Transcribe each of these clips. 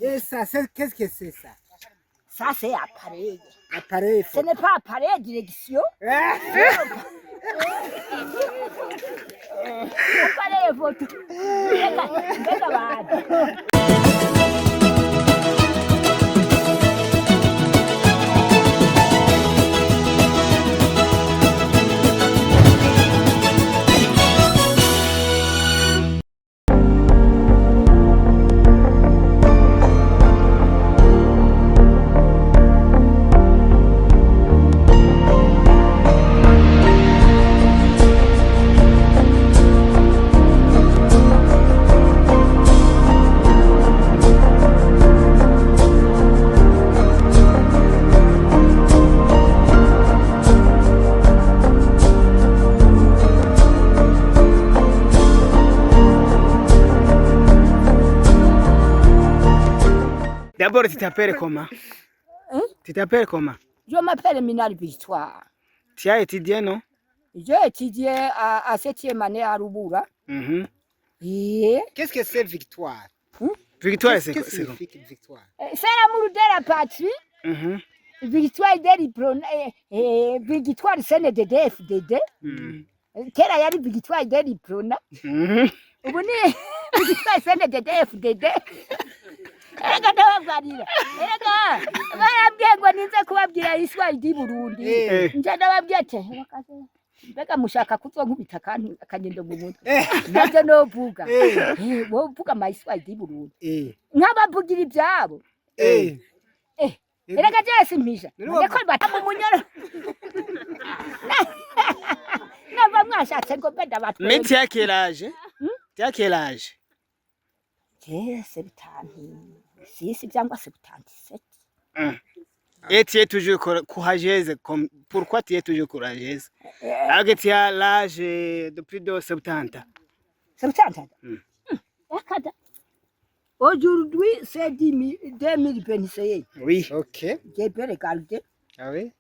Et ça, c'est qu'est-ce que c'est ça? Ça, c'est appareil. Appareil Ce photo. n'est pas appareil direction. Appareil photo. Mbega mbega abantu. D'abord, tu t'appelles comment? Hein? Tu t'appelles comment? Je m'appelle Minal Victoire. Tu as étudié, non? J'ai étudié à septième année à Rubura. Et Qu'est-ce que c'est victoire? Victoire, Qu'est-ce c'est que quoi? C'est quoi? signifie victoire? C'est l'amour de la patrie. Victoire de victoire CNDD FDD. Kera yari victoire de l'Uprona. Ubu ni victoire CNDD FDD. Erega ndababwarira. Erega barambwiye ngo ninze kubabwira histoire di Burundi. Nje ndababwiye ati "Bakaze, mbega mushaka kuzonkubita akantu akanyendo mu mutwe. Navyo novuga. Wovuga ama histoire di Burundi. Nkabavugira ibyabo. Erega jewe simpisha. None ko bata mu munyoro. Nava mwashatse ngo mbe ndabatwenge. Mais tu as quel âge? Tu as quel âge? Je 76 cyangwa 77. Et tu es toujours courageuse. Comme... Pourquoi tu es toujours courageuse? Alors que tu as l'âge de plus de 70. 70. Mm. Akada. Aujourd'hui, c'est 2021. Oui. Ok. J'ai bien regardé. Ah oui?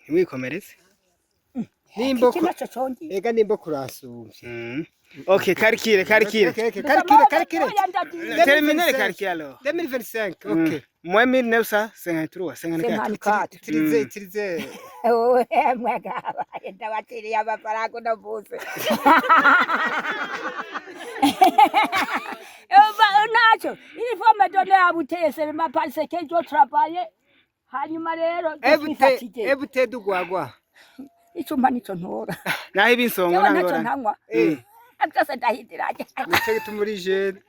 Ntiwikomeretse. Nimba Iki naco congi. Ega nimba kurasumbye. Ok, calcule, calcule. Ok, ok, calcule, calcule. Oya, ndagiye. Terminez le calcul alors. 2025, ok. Moins 1953, 54. 54. Utilisez, utilisez. Owe, mwagabaye ndabatiriye amafaranga uno munsi. Ntacyo il faut me donner à bouteille seulement parce que je travaille hanyuma rero je suis Ebute, fatigué. ebute dugwagwa. Icuma nico ntora Naho ibinsongo jewe ntacyo nangora. ntanywa byose ndahidiranye Nico gituma uri jeune.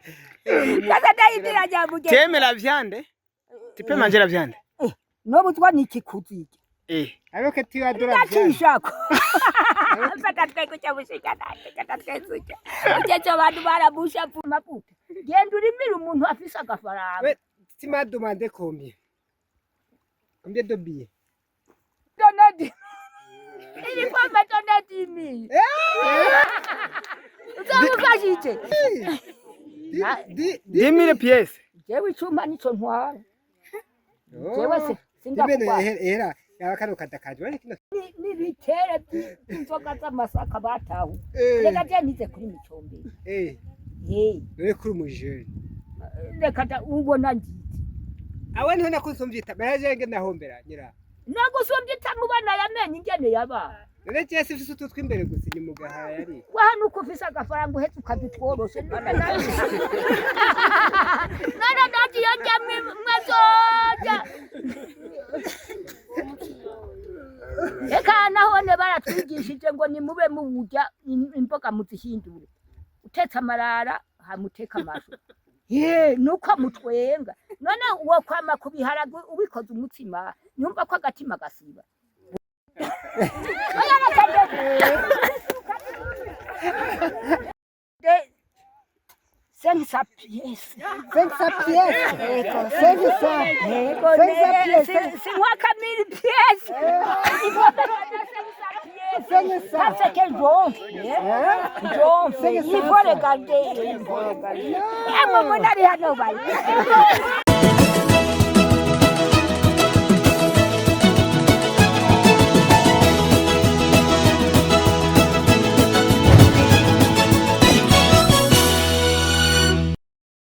byose ndahidiranye Tu aimes la viande? Tu peux manger la viande? nobuzwa n'ikikuzike Eh. Alors que tu adores la viande. ndakishako mbatatwekuca ugeze abantu baramusha maputa genda urimire umuntu afise agafaranga. Ouais, tu m'as demandé combien? Combien de billets? Donadi ilifoma donadimi uzamufashije. Di, di, 10 000 pièces. Jewe icuma nico ntwara jewe Oh. sindakugwa. Ibene era yaba kano kadakaje bari kino. N'ibitere by'inzoga z'amasaka batahu. Reka je nize kuri micombero. Ye. None kuri mu jeune. Reka da ubona ngiti. Awe niho nakusumvyita baraje nge nahombera nyira. Nagusumbye itamubona yamenye ingene yabaye. None je sifise ututwi imbere gusa inyuma ugahaya ari. Wa nuko ufise agafaranga uhetse ukadutworoshe none naje none naje iyo njya mwezoja reka nahone baratwigishije ngo nimube muwurya imboga muzihindure utetse amarara hamuteka amashu ye nuko mutwenga none uwo kwama ku biharage ubikoze umutsima nyumva ko agatima gasiba. Oya, reka de 500 pièces. 500 pièces. Ego. 500. Ego, 500 pièces. C'est moi qui ai mis pièces. Il faut me donner 500 pièces. 500. Parce que j'onfle. J'onfle. Il faut regarder. Il faut regarder. Eh, maman, n'allez pas nous.